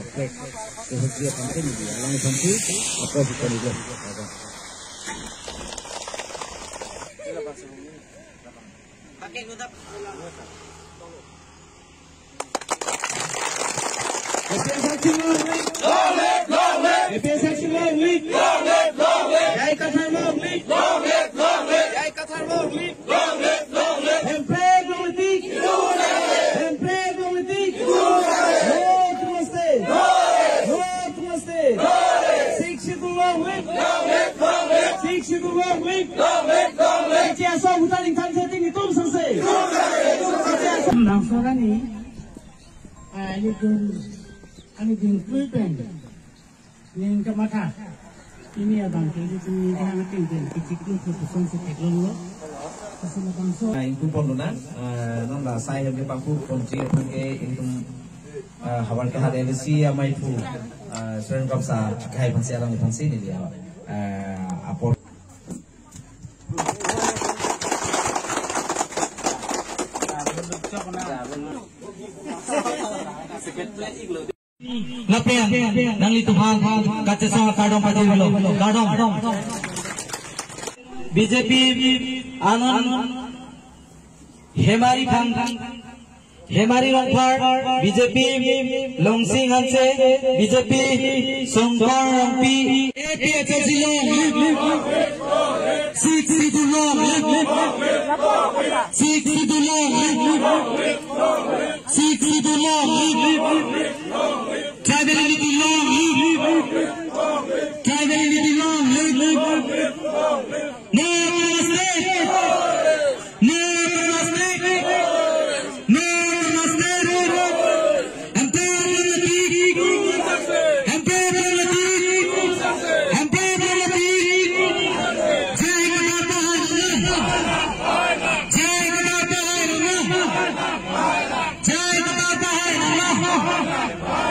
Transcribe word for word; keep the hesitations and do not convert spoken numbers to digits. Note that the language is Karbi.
Kehutji aphan ke neli alang aphan ke apor si kali lo. A P S L C long live! Long live, long live! A P S L C long live! Long live, long live! J I Kathar long live! Long live, long live! J I Kathar long live! Long live, long live! Hemprek longletik! Hemprek longletik! No to mosque! No to mosque! Sixth Schedule long live! Long live, long live! Sixth Schedule long live! Long live, long live! Keche aso abuta ningthan setting itum sangse! Keche aso. Bangso arni, ah, ini dun, ini dun klui pen ning kamatha. Pini abang ke ilitum ning kehang ating pen kechiklo ke pusong si theklonglo. Kasim abangso. Ah, ingpu ponlonang, ah, non la sai hem ke pangpu ponji aphan ke ilitum, ah, Howraghat L A C amaiphu, ah, Seren Kropsa akhai aphan si alangliphan si neli, ah, apor. Lapen, nanglitum aphan kachesong akardom pajirlo. Kardom. B J P Anand Hemari aphan, Hemari Rongphar, B J P Longsing Hanse, B J P Songkar Rongpi. A P H L C long live! Sixth Schedule long live! Sixth Schedule long live! Sixth Schedule long live! Tribal unity long live! Tribal unity long live! No to mosque! No to mosque! No to mosque! Hemprek longletik! Hemprek longletik! Hemprek longletik! J I Kathar pahai longletik! J I Kathar pahai longletik! J I Kathar pahai longletik!